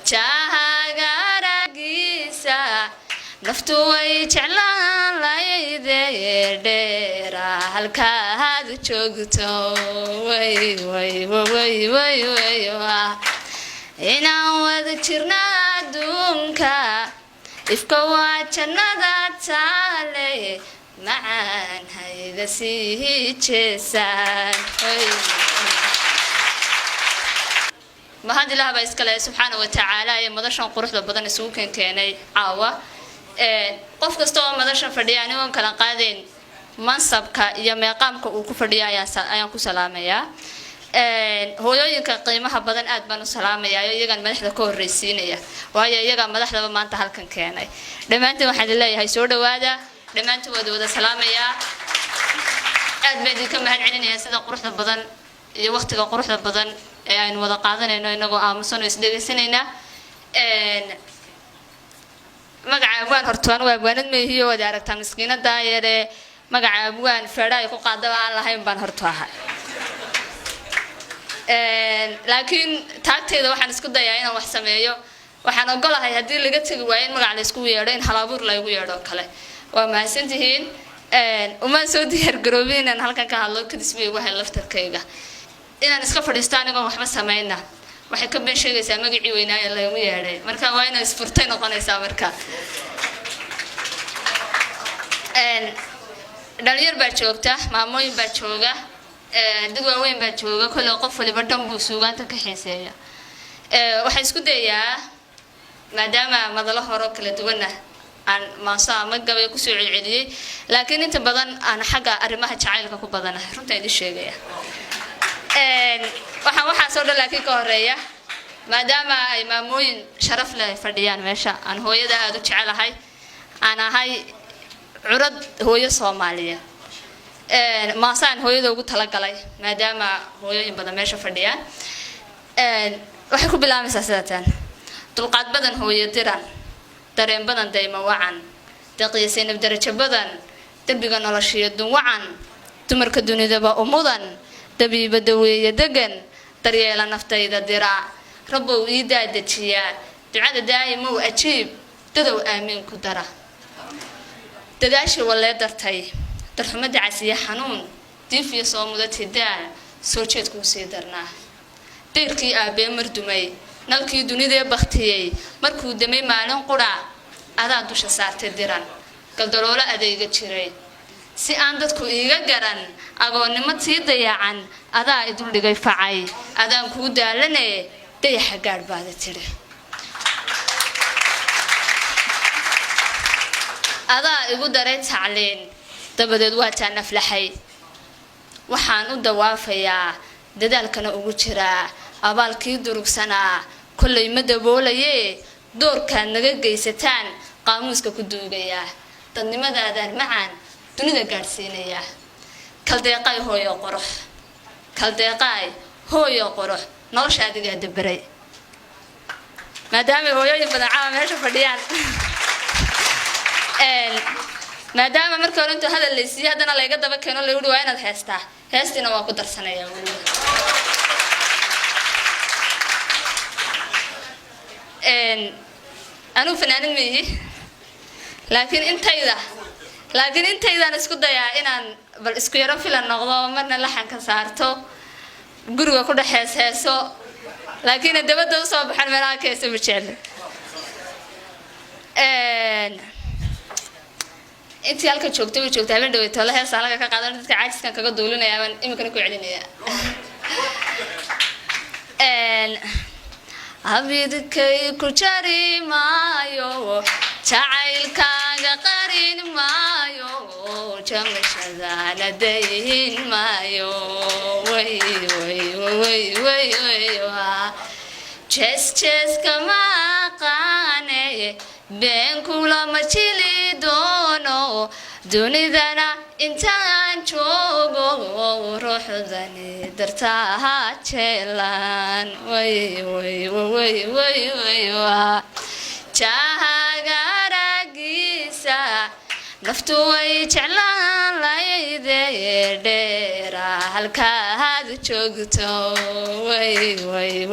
Jahaaga aragiisa naftu way jeclaan laydee, dheera halkaad joogto. Way way way way way, inaan wada jirna adduunka, ifka waa jannada taale, macaan hayga sii jeesaan. Mahad Ilaah baa iskale, subxaana wa tacaala, ee madashan quruxda badan isugu keenkeenay caawa. Qof kasta oo madashan fadhiya, anigoon kala qaadayn mansabka iyo meeqaamka uu ku fadhiya, ayaan ku salaamayaa. Hooyooyinka qiimaha badan aad baan u salaamayaa, iyagaan madaxda ka horreysiinaya, waayo iyagaa madaxdaba maanta halkan keenay. Dhammaantiin waxaan idin leeyahay soo dhawaada. Dhammaantiin waad wada salaamayaa, aad baan idinka mahad celinayaa sida quruxda badan iyo waqtiga quruxda badan ee aynu wada qaadanayno inagoo aamusan oo isdhegaysanaynaa. Magaca abwaan horto anigu abwaanad maihiyo, waad aragtaa, miskiinada yaree magaca abwaan feedha ay ku qaadaba aan lahayn baan horto ahay. Laakiin taagteyda waxaan isku dayaa inaan wax sameeyo. Waxaan ogolahay haddii laga tegi waayo in magac laysku yeedho, in halabuur laygu yeedho oo kale. Waa mahadsantihiin. Umaan soo diyaargaroobin inaan halkan ka hadlo, kadis bay igu hay laftarkayga inaan iska fadhiisto anigoon waxba samayna. Waxay ka been sheegaysaa magacii weynaaye laygu yeedhay, marka waa inaan isfurtay noqonaysaa. Marka dhalinyar baa joogta, maamooyin baa jooga, dad waaweyn baa jooga. Kolley qof waliba dhan buu suugaanta ka xiiseeya. Waxaan isku dayaa, maadaama madalo horo kala duwanna aan maanso ama gabay kusoo celceliyey, laakiin inta badan aan xagga arrimaha jacaylka ku badanahay, runtaa idin sheegaya. Waxaan waxaasoo dhan laakiin ka horeeya, maadaama ay maamooyin sharaf leh fadhiyaan meesha, aan hooyada aada u jecelahay, aan ahay curad hooyo Soomaaliyeed, maasaan hooyada ugu talagalay, maadaama hooyooyin badan meesha fadhiyaan, waxay ku bilaabaysaa sidatan: Dulqaad badan hooyo diran, dareen badan, daymo wacan, daqiyasaynab, darajo badan, dembiga noloshiyo dunwacan, dumarka dunidaba umudan, dabiiba daweeye degan, daryeela naftayda dira, Rabbow ii daadejiyaa, ducada daa'imow ajiib, dadow aamiin ku dara. Dadaashii wallee dartay, darxumada casiye xanuun, diifiya soo mudati daal, soo jeedkuu sii darnaa. Dayrkii aabbee mardumay, nalkii dunidee bakhtiyey, markuu damay maalin qura, adaa dusha saartay diran, galdaloolo adeega jiray si aan dadku iiga garan, agoonnimo tii dayacan, adaa iduldhigay facay, adaan kuu daalane, dayaxa gaadh baada tidhi. Adaa igu daray tacliin, dabadeed waataan aflaxay. Waxaan u dawaafayaa, dadaalkana ugu jiraa, abaalkii durugsanaa kollay ma daboolayee, doorkaad naga geysataan qaamuuska ku duugayaa, dadnimadaadaan macaan dunida gaadhsiinayaa. Kaldeeqay hooyo qurux, kaldeeqaay hooyo qurux, nolosha adigaa dabaray. Maadaamay hooyooyin badan caawa meesha fadhiyaan, maadaama markii hore intuu hadal laysiiyey haddana layga daba keeno, la yidhi waa inaad heestaa, heestiina waan ku darsanayaa weliba. Anigu fanaanad ma ihi, laakiin intaydaan isku dayaa inaan bal isku yaro filan noqdo, marna laxanka saarto, guriga ku dhex hees heeso, laakiin dabadda usoo baxan meelaha ka heesa ma jecli. Intii halka joogtay way joogtay. Habeen dhawey toole heesa halka ka qaadan, dadka caajiskan kaga duulinaya baan iminkana ku celinaya. Abidkay ku jari maayo, jacaylkaaga qarin maayo, jamashadana dayn maayo. Way way way way way, waa jees jeeska ma aqaane, been kulama jili doono, dunidana intaan joogo ruuxdani dartaa jeelan. Way way way way way, waa jahaaga aragiisa naftu way jeclaan layde, dheera halkaad joogto. Way way.